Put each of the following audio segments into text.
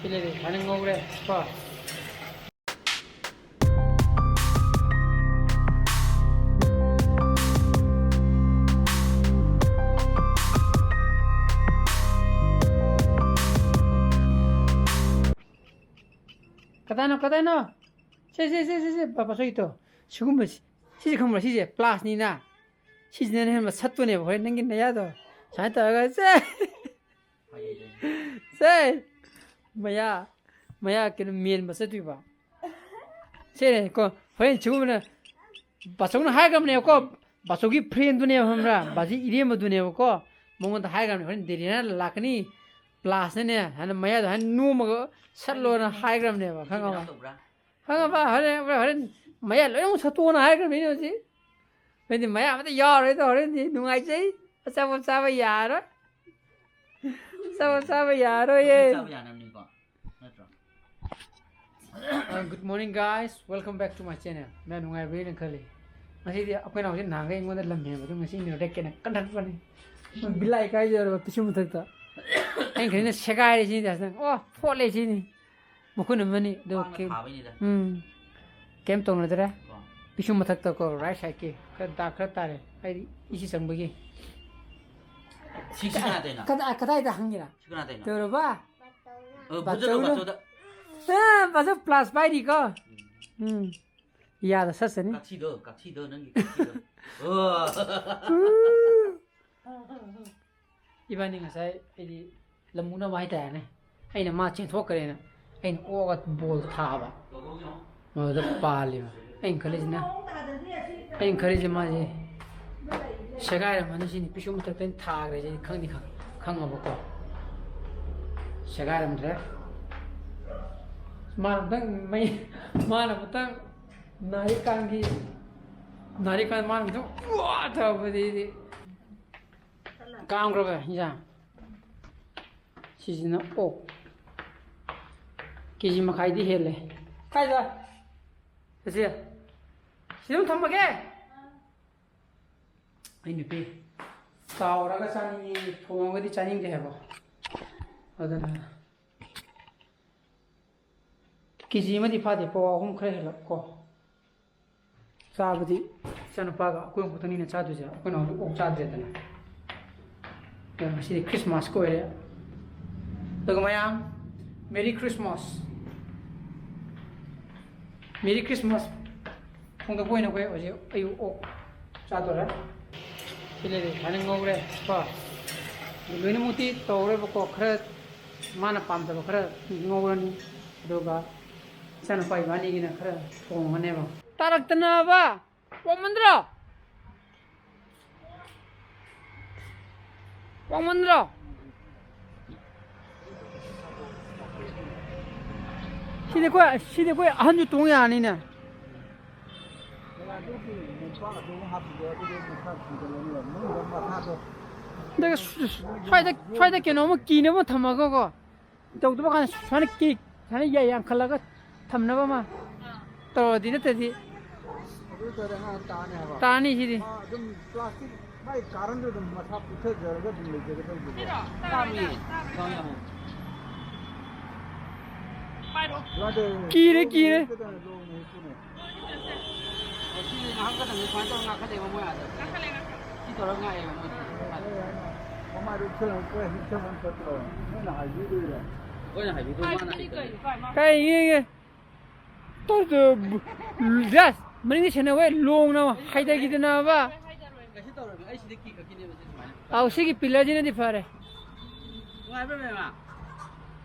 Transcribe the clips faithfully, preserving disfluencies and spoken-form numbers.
ꯁꯤ ꯂꯩꯔꯦ, ꯁꯨꯃꯥꯏꯅ ꯉꯧꯔꯦ ꯀꯣ꯫ ꯀꯗꯥꯏꯅꯣ, ꯀꯗꯥꯏꯅꯣ? ꯁꯦ, ꯁꯦ, ꯁꯦ, ꯁꯦ, ꯁꯦ, ꯄꯥ-, ꯄꯥꯁꯣꯏꯗꯣ꯫ ꯁꯤꯒꯨꯝꯕꯁꯤ, ꯁꯤꯁꯦ ꯈꯪꯕ꯭ꯔꯥ? ꯁꯤꯁꯦ ꯄ꯭ꯂꯥꯁꯅꯤꯅ꯫ ꯁꯤꯁꯤꯅꯅ ꯍꯦꯟꯅ ꯁꯠꯇꯣꯏꯅꯦꯕ꯫ ꯍꯣꯔꯦꯟ ꯅꯪꯒꯤ ꯅꯌꯥꯗꯣ ꯁꯨꯃꯥꯏꯅ ꯇꯧꯔꯒ, ꯁꯦ! ꯁꯦ! ꯃꯌꯥ, ꯃꯌꯥ ꯀꯩꯅꯣ ꯃꯦꯟꯕ ꯆꯠꯇꯣꯏꯕ꯫ ꯁꯦ, ꯀꯣ, ꯍꯣꯔꯦꯟ ꯁꯤꯒꯨꯝꯕꯅ ꯕꯥꯆꯧꯅ ꯍꯥꯏꯈ꯭ꯔꯕꯅꯦꯕꯀꯣ, ꯕꯥꯆꯧꯒꯤ ꯐ꯭ꯔꯦꯟꯗꯨꯅꯦꯕ, ꯈꯪꯕ꯭ꯔꯥ? ꯕꯥꯖꯤ ꯏꯔꯦꯝꯕꯗꯨꯅꯦꯕꯀꯣ, ꯃꯉꯣꯟꯗ ꯍꯥꯏꯈ꯭ꯔꯕꯅꯦ, "ꯍꯣꯔꯦꯟ ꯗꯦꯔꯤꯅꯥ ꯂꯥꯛꯀꯅꯤ, ꯄ꯭ꯂꯥꯁꯅꯅꯦ, ꯍꯥꯏꯅ ꯃꯌꯥꯗꯣ ꯍꯥꯏꯅ ꯅꯣꯝꯃꯒ ꯁꯠꯂꯣꯅ ꯍꯥꯏꯈ꯭ꯔꯕꯅꯦꯕ", ꯈꯪꯉꯕ? ꯈꯪꯉꯕ? ꯍꯣꯔꯦꯟ, ꯍꯣꯔꯦꯟ ꯃꯌꯥ ꯂꯣꯏ ꯑꯃꯨꯛ ꯁꯠꯇꯣꯛꯑꯣꯅ ꯍꯥꯏꯈ꯭ꯔꯕꯅꯤꯅꯦ ꯍꯧꯖꯤꯛ꯫ ꯍꯣꯔꯦꯟꯗꯤ ꯃꯌꯥ ꯑꯃꯇ ꯌꯥꯎꯔꯣꯏꯗ, ꯍꯣꯔꯦꯟꯗꯤ ꯅꯨꯡꯉꯥꯏꯖꯩ, ꯑꯆꯥꯄꯣꯠ ꯆꯥꯕ ꯌꯥꯔꯣꯏ꯫ ꯆꯥꯕ, ꯆꯥꯕ ꯌꯥꯔꯣꯏꯌꯦ꯫ ꯆꯥꯕ ꯌꯥꯅꯕꯅꯤꯀꯣ, ꯅꯠꯇ꯭ꯔꯣ? Uh, good morning, guys. Welcome back to my channel. ꯃꯌꯥꯝ ꯅꯨꯡꯉꯥꯏꯕ꯭ꯔꯦꯅ ꯈꯜꯂꯤ꯫ ꯉꯁꯤꯗꯤ ꯑꯩꯈꯣꯏꯅ ꯍꯧꯖꯤꯛ ꯅꯍꯥꯟꯈꯩ ꯑꯩꯉꯣꯟꯗ ꯂꯝ ꯍꯦꯟꯕꯗꯣ ꯉꯁꯤ ꯅꯦꯔꯣꯗ ꯀꯦꯟꯅ ꯀꯟꯊꯠꯄꯅꯤ꯫ ꯕꯤꯂꯥꯏ ꯀꯥꯏꯗꯧꯔꯕ ꯄꯤꯁꯨꯝ ꯃꯊꯛꯇ꯫ ꯑꯩꯅ ꯈꯜꯂꯤꯅ ꯁꯦꯒꯥꯏꯔꯦ ꯁꯤꯅꯤ, ꯇꯥꯁꯤꯅ꯫ ꯑꯣ, ꯐꯣꯠꯂꯦ ꯁꯤꯅꯤ꯫ ꯃꯈꯨꯟ ꯑꯃꯅꯤ꯫ ꯑꯗꯣ ꯈ꯭ꯋꯥꯡꯅ ꯀꯩꯝ-, ꯊꯥꯕꯩꯅꯤꯗ꯫ ꯎꯝ꯫ ꯀꯩꯝ ꯇꯧꯅꯗ꯭ꯔꯦ꯫ ꯀꯣ꯫ ꯄꯤꯁꯨꯝ ꯃꯊꯛꯇ ꯀꯣ, right side ꯀꯤ ꯈꯔ ꯗꯥꯛ ꯈꯔ ꯇꯥꯔꯦ꯫ ꯍꯥꯏꯗꯤ ꯏꯁꯤ ꯆꯪꯕꯒꯤ꯫ ꯁꯤ, ꯁꯤ ꯀꯅꯥ ꯇꯧꯔꯤꯅꯣ? ꯀꯗꯥ-, ꯀꯗꯥꯏꯗ ꯍꯪꯉꯤꯔꯥ? ꯁꯤ ꯀꯅꯥ ꯇꯧꯔꯤꯅꯣ? ꯇꯧꯔꯕ? ꯑ, ꯐꯨꯖꯜꯂꯨ, ꯕꯥꯆꯧꯅ? ꯕꯥꯆꯧꯗ꯫ ꯑ, ꯕꯥꯆꯧ ꯄ꯭ꯂꯥꯁ ꯄꯥꯏꯔꯤꯀꯣ? ꯎꯝ꯫ ꯎꯝ꯫ ꯌꯥꯗ ꯁꯠꯁꯅꯤ꯫ ꯀꯥꯊꯤꯗꯣ, ꯀꯥꯊꯤꯗꯣ, ꯅꯪꯒꯤ ꯀꯥꯊꯤꯗꯣ꯫ ꯑꯣ꯫ ꯎꯝ꯫ ꯏꯕꯥꯅꯤ ꯉꯁꯥꯏ ꯑꯩꯗꯤ ꯂꯝ ꯎꯅꯕ ꯍꯥꯏꯇꯥꯔꯦꯅꯦ꯫ ꯑꯩꯅ ꯃꯥ ꯆꯦꯟꯊꯣꯛꯈ꯭ꯔꯦꯅ ꯑꯩꯅ ꯑꯣꯛꯑꯒ ꯕꯣꯜ ꯊꯥꯕ꯫ ꯑꯗꯨꯗ ꯄꯥꯜꯂꯤꯕ꯫ ꯑꯩꯅ ꯈꯜꯂꯤꯁꯤꯅ, ꯑꯩꯅ ꯈꯜꯂꯤꯁꯦ ꯃꯥꯁꯦ ꯁꯦꯒꯥꯏꯔꯝꯃꯅꯤ ꯁꯤꯅꯤ꯫ ꯄꯤꯁꯨꯝ ꯃꯊꯛꯇ ꯑꯩꯅ ꯊꯥꯈ꯭ꯔꯦ ꯁꯤꯗꯤ ꯈꯪꯗꯤ ꯈꯪ-, ꯈꯪꯉꯕꯀꯣ꯫ ꯁꯦꯒꯥꯏꯔꯝꯗ꯭ꯔꯦ꯫ ꯃꯥꯅ ꯑꯝꯇꯪ ꯃꯩ, ꯃꯥꯅ ꯑꯃꯨꯛꯇꯪ ꯅꯥꯔꯤꯀꯥꯟꯒꯤ, ꯅꯥꯔꯤꯀꯥꯟ ꯃꯥꯅ ꯑꯃꯨꯛꯇꯪ ꯎꯋꯥ ꯇꯧꯔꯛꯄꯗꯩꯗꯤ ꯀꯥꯝꯈ꯭ꯔꯕ ꯏꯟꯖꯥꯡ꯫ ꯁꯤꯁꯤꯅ ꯑꯣꯛ꯫ ꯀꯦ ꯖꯤ ꯃꯈꯥꯏꯗꯤ ꯍꯦꯜꯂꯦ꯫ ꯀꯥꯏꯗ? ꯆꯦꯆꯦ, ꯁꯤꯗ ꯑꯗꯨꯝ ꯊꯝꯃꯒꯦ꯫ ꯑꯩ ꯅꯨꯄꯤ ꯆꯥꯎꯔꯒ ꯆꯥꯅꯤꯡꯉꯤ, ꯊꯣꯡꯉꯒꯗꯤ ꯆꯥꯅꯤꯡꯗꯦ ꯍꯥꯏꯕ꯫ ꯑꯗꯨꯅ ꯀꯦ ꯖꯤ ꯑꯃꯗꯤ ꯐꯥꯗꯦ, ꯄꯋꯥ ꯑꯍꯨꯝ ꯈꯔ ꯍꯦꯜꯂꯛꯀꯣ꯫ ꯆꯥꯕꯗꯤ ꯏꯆꯥꯅꯨꯄꯥꯒ ꯑꯩꯈꯣꯏ ꯑꯍꯨꯝ ꯈꯛꯇꯅꯤꯅ ꯆꯥꯗꯣꯏꯁꯦ, ꯑꯩꯈꯣꯏꯅ ꯍꯧꯖꯤꯛ ꯑꯣꯛ ꯆꯥꯗ꯭ꯔꯦꯗꯅ꯫ ꯑꯗꯣ ꯉꯁꯤꯗꯤ ꯈ꯭ꯔꯤꯁꯃꯥꯁꯀ ꯑꯣꯏꯔꯦ꯫ ꯑꯗꯨꯒ ꯃꯌꯥꯝ, ꯃꯦꯔꯤ ꯈ꯭ꯔꯤꯁꯃꯥꯁ꯫ ꯃꯦꯔꯤ ꯈ꯭ꯔꯤꯁꯃꯥꯁ ꯐꯣꯡꯗꯣꯛꯄ ꯑꯣꯏꯅ ꯑꯩꯈꯣꯏ ꯍꯧꯖꯤꯛ ꯑꯌꯨꯛ ꯑꯣꯛ ꯆꯥꯗꯣꯔꯦ꯫ ꯁꯤ ꯂꯩꯔꯦ, ꯁꯨꯃꯥꯏꯅ ꯉꯧꯔꯦ ꯀꯣ꯫ ꯑꯗꯨ ꯂꯣꯏꯅꯃꯛꯇꯤ ꯇꯧꯔꯣꯏꯕꯀꯣ, ꯈꯔ ꯃꯥꯅ ꯄꯥꯝꯖꯕ ꯈꯔ ꯉꯧꯔꯅꯤ꯫ ꯑꯗꯨꯒ ꯏꯆꯥꯅꯨꯄꯥ ꯏꯕꯥꯅꯤꯒꯤꯅ ꯈꯔ ꯊꯣꯡꯉꯅꯦꯕ꯫ ꯇꯥꯔꯛꯇꯅꯕ! ꯋꯥꯃꯟꯗ꯭ꯔꯣ? ꯋꯥꯃꯟꯗ꯭ꯔꯣ? ꯁꯤꯗꯤ ꯑꯩꯈꯣꯏ, ꯁꯤꯗꯤ ꯑꯩꯈꯣꯏ ꯑꯍꯟꯁꯨ ꯇꯣꯡ ꯌꯥꯅꯤꯅꯦ꯫ ꯑꯗꯨꯒ ꯁ꯭ꯋꯥꯏꯗ, ꯁ꯭ꯋꯥꯏꯗ ꯀꯩꯅꯣꯝꯃ ꯀꯤꯅꯕ ꯊꯝꯃꯒꯀꯣ꯫ ꯇꯧꯗꯕ ꯀꯥꯟꯗ ꯁꯨꯃꯥꯏꯅ ꯀꯤ-, ꯁꯨꯃꯥꯏꯅ ꯌꯥ-, ꯌꯥꯡꯈꯠꯂꯒ ꯊꯝꯅꯕ ꯑꯃ ꯇꯧꯔꯗꯤ, ꯅꯠꯇ꯭ꯔꯗꯤ ꯑꯗꯨ ꯇꯧꯔꯦ, ꯑꯉꯥꯡ ꯇꯥꯅꯤ ꯍꯥꯏꯕ꯫ ꯇꯥꯅꯤ ꯁꯤꯗꯤ꯫ ꯃꯥ ꯑꯗꯨꯝ ꯄ꯭ꯂꯥꯁꯇꯤꯛ ꯃꯥꯏ ꯀꯥꯔꯟꯗꯨ ꯑꯗꯨꯝ ꯃꯁꯥ ꯄꯨꯊꯖꯔꯒ ꯑꯗꯨꯝ ꯂꯩꯖꯒꯗꯧꯕꯗꯨꯕꯨ꯫ ꯇꯥꯔꯣꯏꯌꯦ꯫ ꯇꯥꯔꯣꯏ, ꯇꯥꯔꯣꯏ꯫ ꯀꯤꯔꯦ, ꯀꯤꯔꯦ꯫ ꯀꯩꯗꯧꯔꯦ? ꯂꯣꯡꯅ ꯍꯦꯛꯄꯅꯦ꯫ ꯑꯣ, ꯁꯤ ꯉꯥꯏꯍꯥꯛ ꯈꯛꯇꯪꯗꯤ ꯁꯨꯃꯥꯏꯅ ꯇꯧꯔꯒ ꯉꯥꯈꯠꯂꯦꯕ ꯃꯣꯏ ꯑꯥꯗ꯫ ꯉꯥꯈꯠꯂꯦ, ꯉꯥꯈꯠꯂꯦ꯫ ꯁꯤ ꯇꯧꯔꯒ ꯉꯥꯛꯑꯦꯕ ꯃꯣꯏ꯫ ꯃꯃꯥꯏꯗꯨ ꯎꯞꯁꯜꯂ-, ꯎꯞꯁꯜꯂ-, ꯎꯞꯁꯜꯂ ꯆꯠꯇ꯭ꯔꯣ? ꯅꯣꯏꯅ ꯍꯥꯏꯕꯤꯗꯣꯏꯔꯣ? ꯑꯩꯈꯣꯏꯅ ꯍꯥꯏꯕꯤꯗꯣꯏ, ꯃꯥꯅ ꯍꯥꯏꯕꯤꯗꯣꯏ꯫ ꯀꯥꯏ ꯌꯦꯡꯉꯦ? ꯇꯧꯗꯣ-, ꯖꯁ ꯃꯅꯤꯡꯗꯤ ꯁꯦꯟꯅꯧꯍꯦ, ꯂꯣꯡꯅ ꯍꯥꯏꯗꯈꯤꯗꯅꯕ꯫ ꯀꯩꯁꯨ ꯇꯧꯔꯣꯏ, ꯑꯩ ꯁꯤꯗ ꯀꯤ ꯀꯛꯈꯤꯅꯦꯕ, ꯁꯤ ꯁꯨꯃꯥꯏꯅ꯫ ꯑꯧ, ꯁꯤꯒꯤ ꯄꯤꯂꯔꯁꯤꯅꯗꯤ ꯐꯔꯦ꯫ ꯅꯨꯡꯉꯥꯏꯕ꯭ꯔꯥ, ꯃꯦꯃꯥ?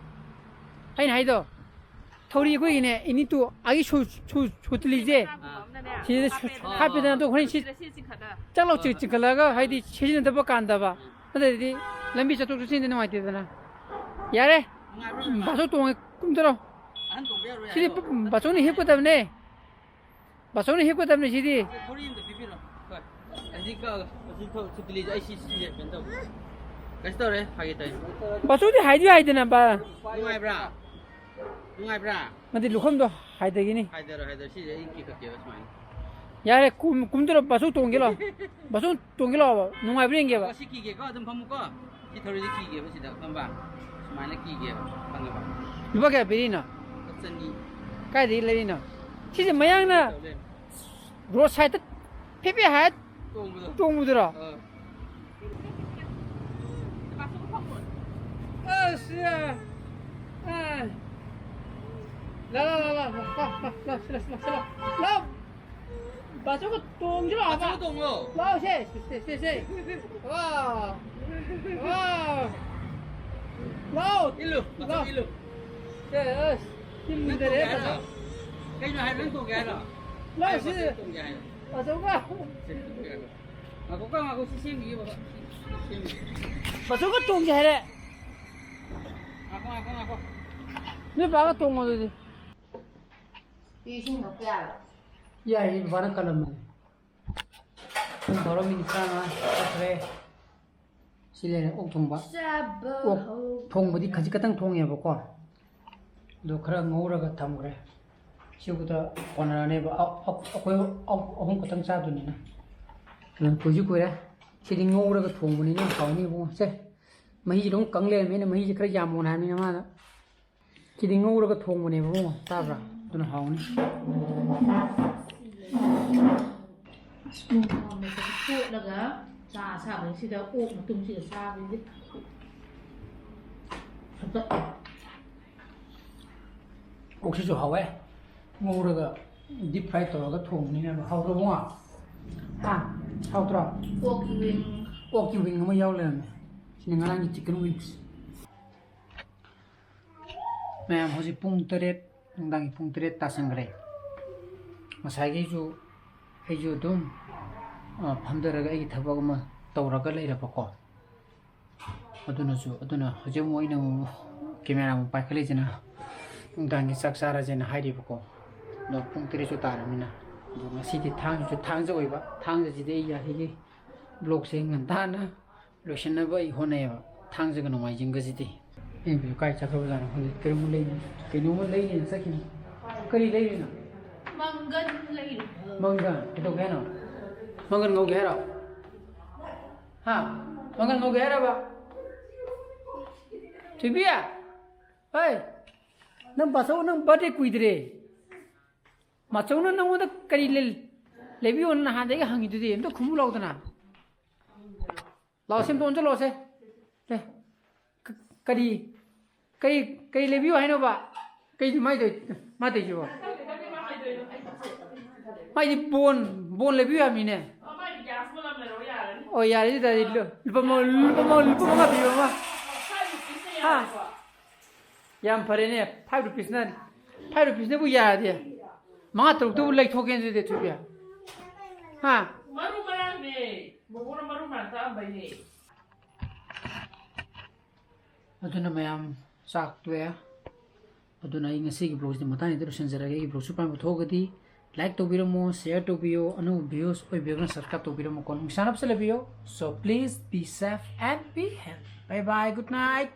ꯑꯩꯅ ꯍꯥꯏꯗꯣ, ꯊꯧꯔꯤ ꯑꯩꯈꯣꯏꯒꯤꯅꯦ, ꯏꯅꯤꯇꯨ ꯑꯥꯒꯤ ꯁꯨ-, ꯁꯨ-, ꯁꯨꯇꯂꯤꯁꯦ, ꯑꯥ꯫ ꯁꯤꯗ ꯁꯨ-, ꯑꯥ, ꯍꯥꯞꯄꯦꯗꯅ, ꯑꯥ, ꯑꯗꯣ ꯍꯣꯔꯦꯟ ꯁꯤ ꯁꯤꯗ ꯁꯤ ꯆꯤꯡꯈꯠꯂ꯫ ꯆꯥꯛ ꯂꯥꯎ ꯍꯣꯏ, ꯍꯣꯏ꯫ ꯆꯤꯡꯈꯠꯂꯒ, ꯍꯥꯏꯗꯤ, ꯁꯤꯖꯤꯟꯅꯗꯕ ꯀꯥꯟꯗꯕ꯫ ꯑꯥ꯫ ꯅꯠꯇ꯭ꯔꯗꯤ ꯂꯝꯕꯤ ꯆꯠꯊꯣꯛ ꯆꯠꯁꯤꯟꯗ ꯅꯨꯡꯉꯥꯏꯇꯦꯗꯅ꯫ ꯌꯥꯔꯦ꯫ ꯅꯨꯡꯉꯥꯏꯕ꯭ꯔꯥ, ꯃꯦꯃꯥ? ꯕꯥꯁꯨ ꯇꯣꯡꯉꯦ, ꯀꯨꯝꯊꯔꯣ꯫ ꯑꯍꯟ ꯇꯣꯡꯕ ꯌꯥꯔꯣꯏ ꯁꯤꯗꯤ ꯍꯥꯏꯌꯣ꯫ ꯕꯥꯆꯧꯅ ꯍꯤꯞꯀꯗꯕꯅꯦ꯫ ꯕꯥꯆꯧꯅ ꯍꯤꯞꯀꯗꯕꯅꯦ ꯁꯤꯗꯤ꯫ ꯊꯧꯔꯤ ꯑꯝꯇ ꯄꯤꯕꯤꯔꯣ꯫ ꯍꯣꯏ꯫ ꯑꯁꯤ ꯀꯛꯑꯒ, ꯑꯁꯤ ꯊꯧ-, ꯁꯨꯇꯂꯤꯁꯦ ꯑꯩ ꯁꯤ, ꯁꯤꯁꯦ ꯀꯩꯅꯣ ꯇꯧꯒꯦ꯫ ꯀꯩꯁꯨ ꯇꯧꯔꯦ, ꯐꯥꯒꯤ ꯇꯧꯔꯦ꯫ ꯕꯥꯆꯧꯗꯤ ꯍꯥꯏꯗꯤ ꯍꯥꯏꯗꯅ ꯕꯥ-, ꯅꯨꯡꯉꯥꯏꯕ꯭ꯔꯥ? ꯅꯨꯡꯉꯥꯏꯕ꯭ꯔꯥ? ꯃꯗꯤ ꯂꯨꯈꯝꯗꯣ ꯍꯥꯏꯗꯒꯤꯅꯤ꯫ ꯍꯥꯏꯗꯔꯣ, ꯍꯥꯏꯗꯔꯣ꯫ ꯁꯤꯁꯦ ꯑꯩ ꯀꯤꯈꯠꯀꯦꯕ ꯁꯨꯃꯥꯏꯅ꯫ ꯌꯥꯔꯦ, ꯀꯨꯝ-, ꯀꯨꯝꯊꯔꯣ, ꯕꯥꯆꯧ ꯇꯣꯡꯒꯦ ꯂꯥꯛꯑꯣ꯫ ꯕꯥꯆꯧ ꯇꯣꯡꯒꯦ ꯂꯥꯛꯑꯣꯕ, ꯅꯨꯡꯉꯥꯏꯕ꯭ꯔꯥ ꯌꯦꯡꯒꯦꯕ꯫ ꯁꯤ ꯀꯤꯒꯦꯀꯣ, ꯑꯗꯨꯝ ꯐꯝꯃꯨꯀꯣ꯫ ꯁꯤ ꯊꯧꯔꯤꯁꯦ ꯀꯤꯒꯦꯕ ꯁꯤꯗ, ꯈꯪꯕ꯭ꯔꯥ? ꯁꯨꯃꯥꯏꯅ ꯀꯤꯒꯦꯕ, ꯈꯪꯉꯕ? ꯂꯨꯄꯥ ꯀꯌꯥ ꯄꯤꯔꯤꯅꯣ? ꯂꯨꯄꯥ ꯆꯅꯤ꯫ ꯀꯥꯏꯗꯒꯤ ꯂꯩꯔꯤꯅꯣ? ꯁꯤꯁꯦ ꯃꯌꯥꯡꯅ ꯔꯣꯗ ꯁꯥꯏꯗꯇ ꯐꯦ ꯐꯦ ꯍꯥꯏꯔ ꯇꯣꯡꯕꯗꯣ꯫ ꯇꯣꯡꯕꯗꯨꯔꯣ? ꯑꯥ꯫ ꯑꯁ, ꯑꯥ꯫ ꯑꯥ꯫ ꯂꯥ, ꯂꯥ, ꯂꯥ, ꯂꯥ꯫ ꯕꯥꯆꯧꯒ ꯇꯣꯡꯁꯤꯔꯣ ꯍꯥꯏꯕ? ꯕꯥꯆꯧꯒ ꯇꯣꯡꯉꯣ꯫ ꯂꯥꯛꯑꯣꯁꯦ, ꯁꯦ, ꯁꯦ, ꯁꯦ꯫ ꯋꯥ꯫ ꯋꯥ꯫ ꯂꯥꯛꯑꯣ꯫ ꯏꯜꯂꯨ, ꯕꯥꯆꯧ ꯂꯥꯛꯑꯣ꯫ ꯏꯜꯂꯨ꯫ ꯁꯦ, ꯑꯁ, ꯁꯤ ꯅꯪ ꯃꯨꯟꯗꯔꯦ, ꯇꯣꯡꯒꯦ ꯍꯥꯏꯔꯣ? ꯕꯥꯆꯧ꯫ ꯀꯩꯅꯣ ꯍꯥꯏ, ꯅꯪ ꯇꯣꯡꯒꯦ ꯍꯥꯏꯔꯣ? ꯂꯥꯛꯑꯣ, ꯍꯥꯏ, ꯁꯤ꯫ ꯕꯥꯆꯧ ꯇꯣꯡꯒꯦ ꯍꯥꯏꯔꯣ? ꯕꯥꯆꯧꯒ꯫ ꯁꯦ, ꯇꯣꯡꯒꯦ ꯍꯥꯏꯔꯣ? ꯉꯥꯏꯈꯣꯀꯣ, ꯉꯥꯏꯈꯣ, ꯁꯤ ꯁꯦꯝꯈꯤꯒꯦ, ꯕꯥꯕꯥ꯫ ꯁꯤ ꯁꯦꯝꯈꯤꯒꯦ꯫ ꯕꯥꯆꯧꯒ ꯇꯣꯡꯒꯦ ꯍꯥꯏꯔꯦ꯫ ꯉꯥꯏꯈꯣ, ꯉꯥꯏꯈꯣ, ꯉꯥꯏꯈꯣ꯫ ꯅꯣꯏ ꯕꯥꯒ ꯇꯣꯡꯉꯣ ꯑꯗꯨꯗꯤ꯫ ꯁꯤ ꯏꯁꯤꯡ ꯊꯛꯄ ꯌꯥꯔꯣ? ꯌꯥꯏꯌꯦ, ꯕꯕꯥꯅ ꯀꯜꯂꯝꯕꯅꯦ꯫ ꯄꯨꯡ ꯕꯥꯔꯣ ꯃꯤꯅꯤꯠ ꯇꯔꯥꯃꯉꯥ ꯆꯠꯈ꯭ꯔꯦ꯫ ꯁꯤ ꯂꯩꯔꯦ ꯑꯣꯛ ꯊꯣꯡꯕ꯫ ꯆꯥꯕ ꯑꯣꯛ ꯍꯧ- ꯊꯣꯡꯕꯗꯤ ꯈꯖꯤꯛ ꯈꯛꯇꯪ ꯊꯣꯡꯉꯦꯕꯀꯣ꯫ ꯑꯗꯣ ꯈꯔ ꯉꯧꯔꯒ ꯊꯝꯈ꯭ꯔꯦ꯫ ꯁꯤꯕꯨꯗ ꯀꯣꯟꯅꯔꯅꯦꯕ꯫ ꯑ-, ꯑ-, ꯑꯩꯈꯣꯏ ꯑ-, ꯑꯍꯨꯝ ꯈꯛꯇꯪ ꯆꯥꯗꯣꯏꯅꯤꯅ꯫ ꯑꯗꯨꯝ ꯀꯨꯏꯁꯨ ꯀꯨꯏꯔꯦ꯫ ꯁꯤꯗꯤ ꯉꯧꯔꯒ ꯊꯣꯡꯕꯅꯤꯅ ꯍꯥꯎꯅꯤ ꯏꯕꯨꯡꯉꯣ꯫ ꯁꯦ, ꯃꯍꯤꯁꯤ ꯑꯗꯨꯝ ꯀꯪ ꯂꯩꯔꯝꯃꯦ꯫ ꯑꯩꯅ ꯃꯍꯤꯁꯤ ꯈꯔ ꯌꯥꯝꯃꯣꯅ ꯍꯥꯏꯕꯅꯤꯅ ꯃꯥꯅ꯫ ꯁꯤꯗꯤ ꯉꯧꯔꯒ ꯊꯣꯡꯕꯅꯦꯕ ꯏꯕꯨꯡꯉꯣ, ꯇꯥꯕ꯭ꯔꯥ? ꯑꯗꯨꯅ ꯍꯥꯎꯅꯤ꯫ ꯇꯣꯠꯂꯒ ꯆꯥ ꯑꯁꯥꯕꯁꯤꯗ ꯑꯣꯛ ꯃꯇꯨꯝꯁꯤꯒ ꯆꯥꯕꯁꯤꯗꯤ ꯐꯖ-꯫ ꯑꯣꯛꯁꯤꯁꯨ ꯍꯥꯎꯋꯦ꯫ ꯉꯧꯔꯒ deep fry ꯇꯧꯔꯒ ꯊꯣꯡꯕꯅꯤꯅ ꯍꯥꯎꯗ꯭ꯔꯣ ꯏꯕꯨꯡꯉꯣ? ꯍꯥ? ꯍꯥꯎꯇ꯭ꯔꯣ? ꯑꯣꯛꯀꯤ wing꯫ ꯑꯣꯛꯀꯤ wing ꯑꯃ ꯌꯥꯎ ꯂꯩꯔꯝꯃꯦ꯫ ꯁꯤꯅ ꯉꯔꯥꯡꯒꯤ chicken wings꯫ ꯃꯌꯥꯝ, ꯍꯧꯖꯤꯛ ꯄꯨꯡ ꯇꯔꯦꯠ, ꯅꯨꯡꯗꯥꯡꯒꯤ ꯄꯨꯡ ꯇꯔꯦꯠ ꯇꯥꯁꯟꯈ꯭ꯔꯦ꯫ ꯉꯁꯥꯏꯒꯤꯁꯨ ꯑꯩꯁꯨ ꯑꯗꯨꯝ, ꯑ, ꯐꯝꯊꯔꯒ ꯑꯩꯒꯤ ꯊꯕꯛ ꯑꯃ ꯇꯧꯔꯒ ꯂꯩꯔꯕꯀꯣ꯫ ꯑꯗꯨꯅꯁꯨ, ꯑꯗꯨꯅ ꯍꯧꯖꯤꯛ ꯑꯃꯨꯛ ꯑꯩꯅ ꯑꯃꯨꯛ camera ꯑꯃꯨꯛ ꯄꯥꯏꯈꯠꯂꯤꯁꯤꯅ ꯅꯨꯡꯗꯥꯡꯒꯤ ꯆꯥꯛ ꯆꯥꯔꯁꯦꯅ ꯍꯥꯏꯔꯤꯕꯀꯣ꯫ ꯑꯗꯣ ꯄꯨꯡ ꯇꯔꯦꯠꯁꯨ ꯇꯥꯔꯕꯅꯤꯅ꯫ ꯑꯗꯣ ꯉꯁꯤꯗꯤ ꯊꯥꯡꯖꯁꯨ, ꯊꯥꯡꯖ ꯑꯣꯏꯕ, ꯊꯥꯡꯖꯁꯤꯗꯤ ꯑꯩ ꯌꯥꯔꯤꯈꯩ vlogꯁꯦ ꯉꯟꯇꯥꯅ ꯂꯣꯏꯁꯤꯟꯅꯕ ꯑꯩ ꯍꯣꯠꯅꯩꯌꯦꯕ꯫ ꯊꯥꯡꯖꯒ ꯅꯣꯡꯃꯥꯏꯖꯤꯡꯒꯁꯤꯗꯤ꯫ ꯑꯩꯅ ꯀꯥꯏ ꯆꯠꯈ꯭ꯔꯕꯖꯥꯠꯅꯣ ꯈꯪꯗꯦ꯫ ꯀꯩꯅꯣꯝꯃ ꯂꯩ-, ꯀꯩꯅꯣꯝꯃ ꯂꯩꯅꯦꯅ ꯆꯠꯈꯤꯕꯅꯤ꯫ ꯀꯔꯤ ꯂꯩꯔꯤꯅꯣ? ꯃꯪꯒꯟ ꯂꯩꯔꯨꯕ꯫ ꯃꯪꯒꯟ? ꯀꯩꯗꯧꯒꯦ ꯍꯥꯏꯅꯣ? ꯃꯪꯒꯟ ꯉꯧꯒꯦ ꯍꯥꯏꯔꯣ? ꯍꯥ? ꯃꯪꯒꯟ ꯉꯧꯒꯦ ꯍꯥꯏꯔꯕ? ꯊꯣꯏꯕꯤ! ꯍꯩ! ꯅꯪ ꯕꯥꯆꯧ, ꯅꯪ birthday ꯀꯨꯏꯗ꯭ꯔꯦ꯫ ꯃꯆꯧꯅ ꯅꯪꯉꯣꯟꯗ ꯀꯔꯤ ꯂꯩ-, ꯂꯩꯕꯤꯌꯣꯅ ꯅꯍꯥꯟꯗꯒꯤ ꯍꯪꯉꯤꯗꯨꯗꯤ? ꯑꯝꯇ ꯈꯨꯝꯃꯨ ꯂꯥꯎꯗꯅ꯫ ꯂꯥꯛꯑꯣꯁꯦ, ꯑꯝꯇ ꯑꯣꯟꯁꯤꯜꯂꯛꯑꯣꯁꯦ꯫ ꯑꯦ, ꯀ-, ꯀꯔꯤ, ꯀꯔꯤ, ꯀꯔꯤ ꯂꯩꯕꯤꯌꯨ ꯍꯥꯏꯅꯣꯕ? ꯀꯩꯅꯣ ꯃꯥꯏꯗꯣ, ꯃꯥ ꯇꯧꯏꯁꯤꯕꯣ? ꯃꯥꯏꯗꯤ ꯕꯣꯟ, ꯕꯣꯟ ꯂꯩꯕꯤꯌꯨ ꯍꯥꯏꯕꯅꯤꯅꯦ꯫ ꯑꯣ, ꯌꯥꯔꯦ, ꯑꯗꯨ ꯇꯥꯔꯗꯤ ꯂꯨ-, ꯂꯨꯄꯥ ꯃ-, ꯂꯨꯄꯥ ꯃ-, ꯂꯨꯄꯥ ꯃꯉꯥ ꯄꯤꯕ ꯑꯃ꯫ ꯍꯥ? ꯌꯥꯝ ꯐꯔꯦꯅꯦ, five rupeesꯅ, five rupeesꯅꯕꯨ ꯌꯥꯔꯗꯤ꯫ ꯃꯉꯥ ꯇꯔꯨꯛꯇꯨꯕꯨ ꯂꯩꯊꯣꯛꯀꯦꯅ ꯑꯗꯨꯗꯤ, ꯊꯣꯏꯕꯤ꯫ ꯍꯥ? ꯃꯔꯨ ꯃꯔꯥꯡꯅꯦ, ꯕꯣꯕꯣꯅ ꯃꯔꯨ ꯃꯔꯥꯡ ꯇꯥꯛꯑꯝꯕꯩꯅꯦ꯫ ꯑꯗꯨꯅ ꯃꯌꯥꯝ ꯆꯥꯛ ꯇꯣꯛꯑꯦ꯫ ꯑꯗꯨꯅ ꯑꯩ ꯉꯁꯤꯒꯤ vlogꯁꯤꯗꯤ ꯃꯇꯥꯡꯁꯤꯗ ꯂꯣꯏꯁꯤꯟꯖꯔꯒꯦ꯫ ꯑꯩꯒꯤ vlogꯁꯨ ꯑꯄꯥꯝꯕ ꯊꯣꯛꯑꯒꯗꯤ like ꯇꯧꯕꯤꯔꯝꯃꯣ, share ꯇꯧꯕꯤꯌꯣ, ꯑꯅꯧꯕ views ꯑꯣꯏꯕꯤꯔꯒꯅ subscribe ꯇꯧꯕꯤꯔꯝꯃꯣꯀꯣ꯫ ꯅꯨꯡꯁꯥꯅ ꯐꯖꯅ ꯂꯩꯕꯤꯌꯣ꯫ So please be safe and be healthy. Bye bye, good night.